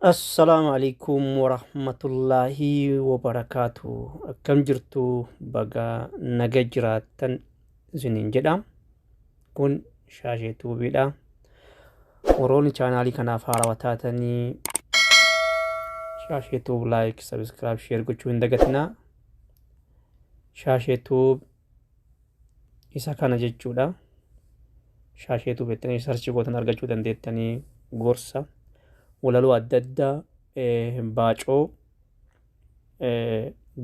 Assalaamu alaikum warahmatullaahi wabarakaatu. Akkam jirtu? Baga naga jiraattan isiniin jedha. Kun Shaashee Tuubiidha. Warroonni chaanaalii kanaaf haarawaa taatanii Shaashee Tuub like, subscribe, share gochuu hin dagatinaa. Shaashee Tuub isa kana jechuudha. Shaashee Tuub jettanii search gootan argachuu dandeettanii. Gorsa, walaloo adda addaa, baacoo,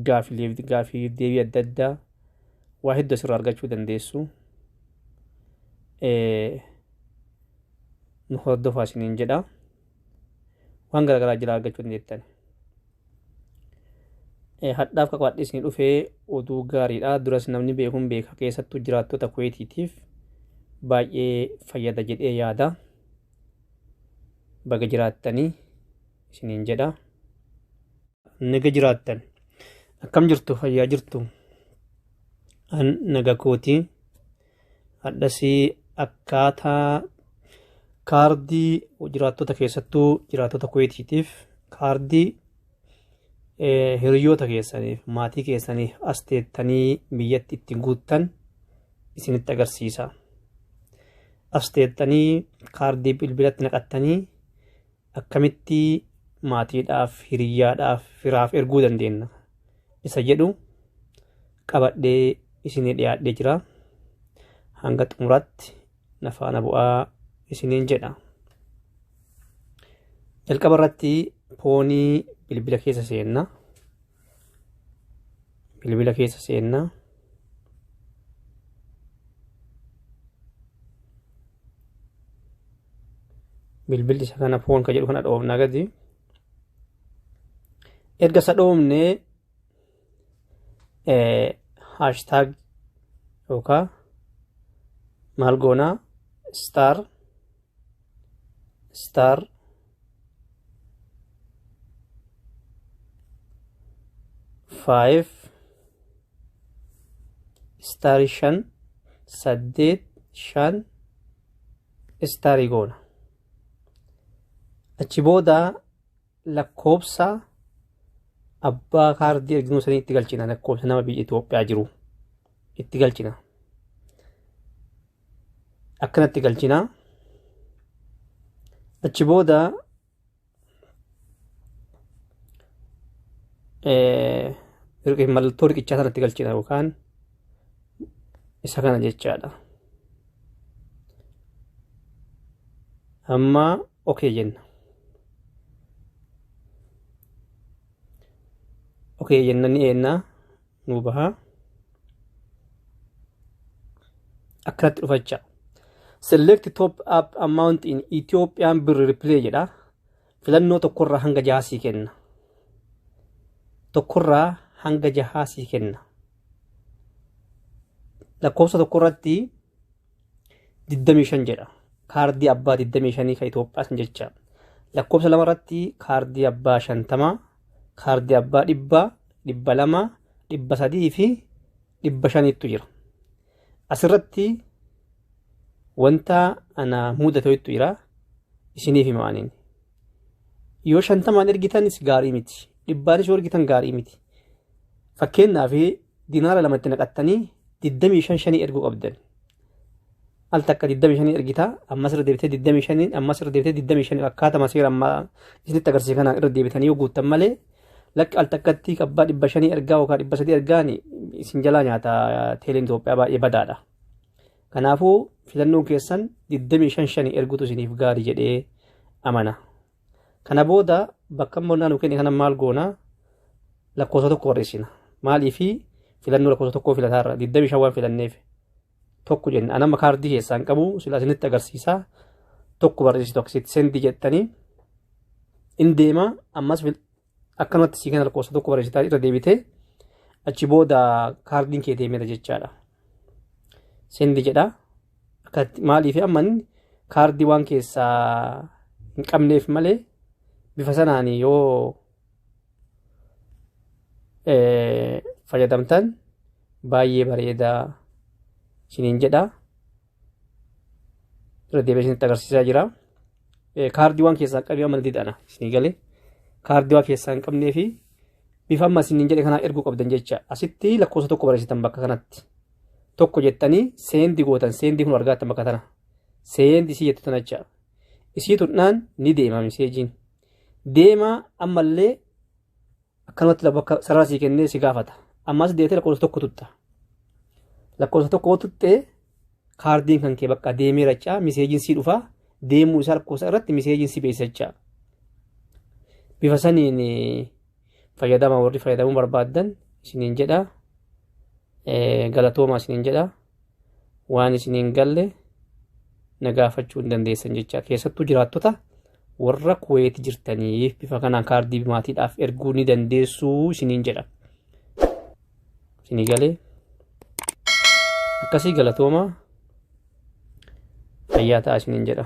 gaafilee gaafii deebii adda addaa, waa hedduu asirraa argachuu dandeessu. Nu hordofaa isiniin jedha. Waan garaagaraa jira argachuu dandeettan. Hadhaaf qabadhee isinii dhufee oduu gaariidha. Duras namni beekuun beeka, keessattuu jiraattota Kuweetiitiif baay'ee fayyada jedhee yaada. Baga jiraattanii isiniin jedha. Naga jiraattan. Akkam jirtu? Fayyaa jirtu? An naga kooti. Hadhasii akkaataa kaardii jiraattota, keessattuu jiraattota Kuweetiitiif, kaardii hiriyoota keessaniif, maatii keessaniif as teettanii biyyatti itti guuttan isinitti agarsiisa. As teettanii kaardii bilbilatti naqattanii akkamitti maatiidhaaf, hiriyyaadhaaf, firaaf erguu dandeenya isa jedhu qabadhee isinii dhiyaadhee jira. Hanga xumuraatti na faana bu'aa isiniin jedha. Jalqaba irratti foonii bilbila keessa seenna. Bilbila keessa seenna. Bilbilli isa kana, phone ka jedhu kana dhoofnaa gadi. Erga isa dhoofnee hashtag yookaan maal goonaa, star star five star 5 8 5 star goona. Achi booda lakkoobsa abbaa kaardii erginuu sanii itti galchina, lakkoobsa nama biyya Itoophiyaa jiru itti galchina. Akkanatti galchina. Achi booda mallattoo riqichaa sanatti galchina yookaan isa kana jechaadha. Amma okay jenna. Okay jenna, ni eennaa, nuu baha. Akkanatti dhufacha. "Select top up amount in Ethiopian birr reply" jedha. Filannoo tokkorraa hanga jahaa sii kenna. Tokkorraa hanga jahaa sii kenna. Lakkoofsa tokkorratti 25 jedha. Kaardii abbaa 25 kan Itoophiyaa san jecha. Lakkoofsa lamarratti kaardii abbaa 50, kaardii abbaa 100, 200, 300 fi 500ttu jira. Asirratti wanta ana mudatu jira, isiniif himaaniin. Yoo 50n ergitanis gaarii miti. Dhibbaanis yoo ergitan gaarii miti. Fakkeenyaaf dinaara lamatti naqattanii 25 shanii erguu qabdan. Al takka 25 ergitaa, ammas irra deebitee 25, ammas irra deebitee 25, akkaatama seera ammaa isinitti agarsiise kanaan irra deebitanii yoo guuttan malee, lakki al takkatti abbaa 500 ergaa yookaan 300 ergaan isin jalaa nyaata. Teeleen Itoophiyaa baay'ee badaadha. Kanaafuu filannoon keessan 25 shanii erguutu isiniif gaarii jedhee amana. Kana booda bakka immoo naannoo kenne kana maal goona? Lakkoofsa tokko barreessina. Maaliifi? Filannoo lakkoofsa tokkoo filataarra 25 waan filanneef tokko jenna. Anama kaardii keessaa hin qabu, sila isinitti agarsiisa. Tokko barreessitu, akkasitti send jettanii in deema. Ammas akkanumatti sii kana lakkoofsa tokko barreessitaa irra deebitee, achi booda kaardiin kee deemeera jechaadha. Send jedha. Maaliif? Amma inni kaardii waan keessaa hin qabneef malee, bifa sanaan yoo fayyadamtan baay'ee bareedaa isiniin jedha. Irra deebi'ee isinitti agarsiisaa jira. Kaardii waan keessaa qabee amma didana isinii galee. Kaardii waa keessaa hin qabnee fi bifa amma isiniin jedhe kanaa erguu qabdan jecha. Asitti lakkoofsa 1 barreessitan bakka kanatti. 1 jettanii send gootan. Send kun argaattan bakka tana. Send isii jettu tana jecha. Isii tunnaan ni deema messageiin. Deema, ammallee akkanumatti bakka sarara sii kennee si gaafata. Ammas deetee lakkoofsa 1 tutta. Lakkoofsa 1 tuttee kaardiin kan kee bakka deemee jechaa, messageiin sii dhufaa, deemuu isaa lakkoofsa irratti messageiin si beeksisa jechaa. Bifa saniin fayyadama warri fayyadamuu barbaaddan isiniin jedha. Galatoomaa isiniin jedha. Waan isiniin galle na gaafachuu hin dandeessan jecha. Keessattuu jiraattota warra Kuweet jirtaniif bifa kanaan kaardii maatiidhaaf erguu ni dandeessuu isiniin jedha. Isinii galee akkasii, galatoomaa, fayyaa ta'a isiniin jedha.